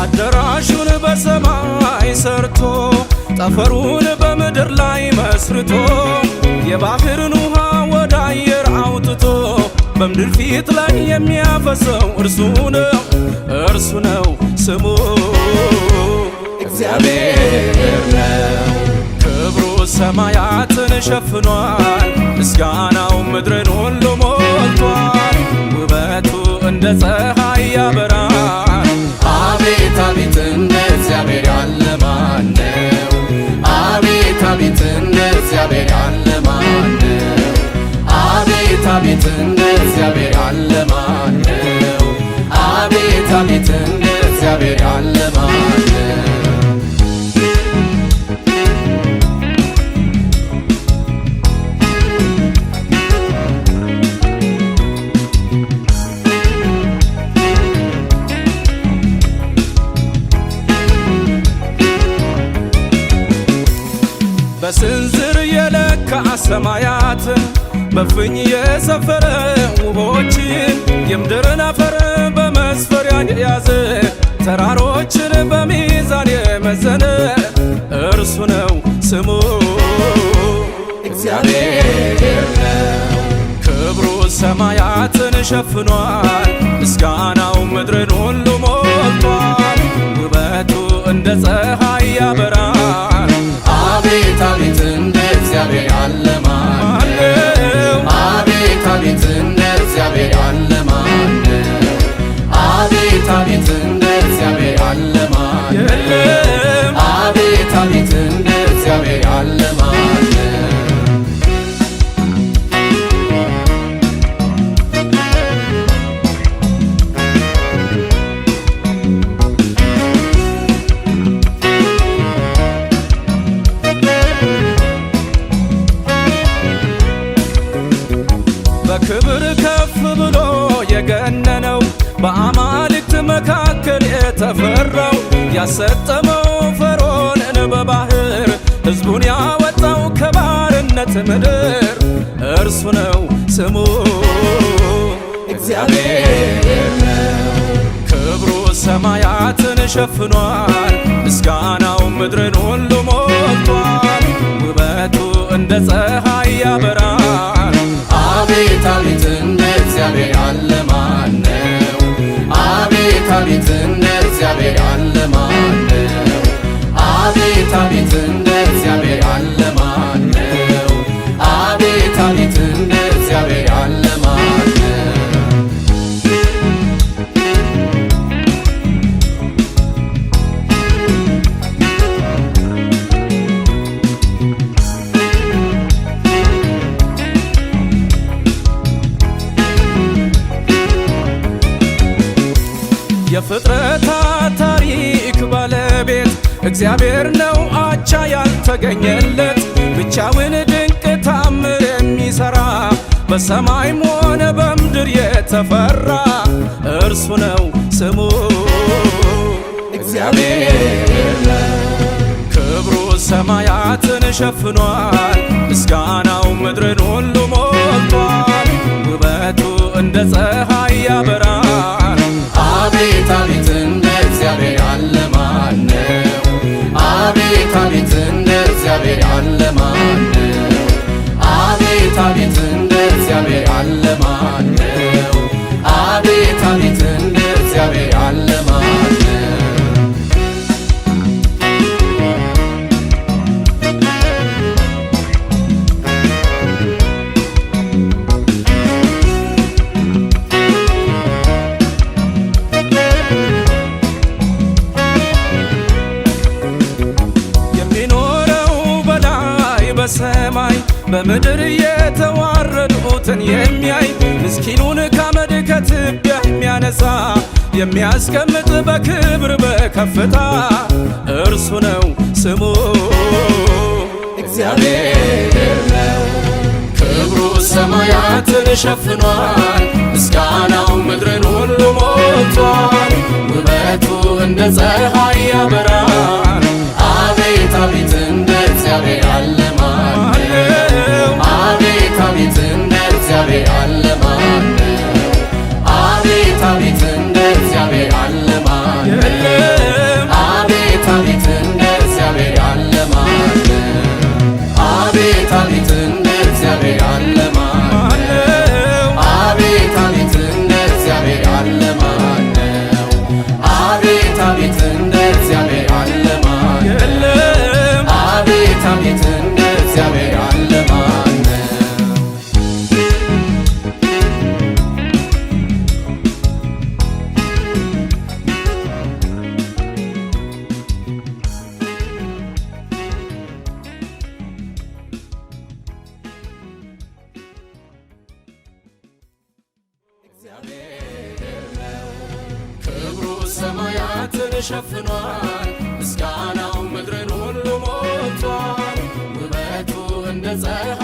አዳራሹን በሰማይ ሰርቶ፣ ጠፈሩን በምድር ላይ መስርቶ፣ የባህርን ውሃ ወደ አየር አውጥቶ፣ በምድር ፊት ላይ የሚያፈሰው እርሱ ነው፣ እርሱ ነው፣ ስሙ እግዚአብሔር ነው። ክብሩ ሰማያትን ሸፍኗል፣ ምስጋናው ምድርን ሁሉ ሞልቷል። ውበቱ እንደ ፀሐይ ያበራል። አቤት አቤት፣ እንደ እግዚአብሔር ያለ ማነው? አቤት አቤት፣ እንደ እግዚአብሔር ያለ ማነው? አቤት አቤት፣ እንደ እግዚአብሔር ያለ ማነው? አቤት አቤት፣ እንደ እግዚአብሔር ያለ ማነው? በስንዝር የለካ ሰማያትን፣ በፍኝ የሰፈረ ውሆችን፣ የምድርን አፈር በመስፈሪያ የያዘ፣ ተራሮችን በሚዛን የመዘነ እርሱ ነው፣ ስሙ እግዚአብሔር ነው። ክብሩ ሰማያትን ሸፍኗል፣ ምስጋናው ምድርን ሁሉ ሞልቷል። ውበቱ እንደ ፀሐይ ያበራል። አቤት አቤት፣ እንደ እግዚአብሔር ያለ ማነው? ማነው? አቤት አቤት፣ እንደ እግዚአብሔር ያለ ማነው? አቤት አቤት፣ እንደ እግዚአብሔር ያለ ማነው? የለም። አቤት አቤት፣ እንደ እግዚአብሔር ያለ ማነው? በክብር ከፍ ብሎ የገነነው፣ በአማልክት መካከል የተፈራው፣ ያሰጠመው ፈርዖንን በባህር፣ ሕዝቡን ያወጣው ከባርነት ምድር እርሱ ነው፣ ስሙ እግዚአብሔር ነው። ክብሩ ሰማያትን ሸፍኗል፣ ምስጋናው ምድርን ሁሉ ሞልቷል። ውበቱ እንደ ፀሐይ ያበራል። አቤት አቤት፣ እንደ እግዚአብሔር ያለ ማነው? አቤት አቤት፣ እንደ እግዚአብሔር ያለ ማነው? አቤት አቤት፣ እንደ እግዚአብሔር ያለ ማነው? አቤት አቤት፣ እንደ እግዚአብሔር ያለ ማነው? የፍጥረታት ታሪክ ባለቤት እግዚአብሔር ነው፣ አቻ ያልተገኘለት፣ ብቻውን ድንቅ ታምር የሚሰራ፣ በሰማይም ሆነ በምድር የተፈራ እርሱ ነው፣ ስሙ እግዚአብሔር ነው። ክብሩ ሰማያትን ሸፍኗል፣ ምስጋናው ምድርን ሁሉ ሞልቷል። ውበቱ እንደ ፀሐይ ያበራል። አቤት አቤት፣ እንደ እግዚአብሔር ያለ ማነው? አቤት አቤት፣ እንደ እግዚአብሔር ያለ ማነው? አቤት አቤት፣ እንደ እግዚአብሔር ያለ ማነው? አቤት አቤት፣ እንደ እግዚአብሔር ያለ ማነው? የሚኖረው በላይ በሰማይ፣ በምድር የተዋረዱትን የሚያይ፣ ምስኪኑን ካመድ ከትቢያ የሚያነሳ፣ የሚያስቀምጥ በክብር በከፍታ እርሱ ነው፣ ስሙ እግዚአብሔር ነው። ክብሩ ሰማያትን ሸፍኗል፣ ምስጋናው ምድርን ሁሉ ሞልቷል። ውበቱ እንደ ፀሐይ ያበራል። አቤት አቤት እንደ እግዚአብሔር ያለ ማን ነው? አቤት አቤት እንደ እግዚአብሔር ያለ ማን ነው? አቤት አቤት እንደ እግዚአብሔር ያለ ማን ነው? የለም። አቤት አቤት እንደ እግዚአብሔር ያለ ማን ነው? አቤት አቤት እንደ እግዚአብሔር ያለ ማን ነው? ማነው? አቤት አቤት እንደ እግዚአብሔር ያለ ማን ነው? አቤት አቤት እንደ እግዚአብሔር ያለ ማን ነው? የለም። አቤት አቤት እንደ እግዚአብሔር ያለ ማን ነው? ክብሩ ሰማያትን ሸፍኗል፣ ምስጋናው ምድርን ሁሉ ሞልቷል። ውበቱ እንደ ፀሐይ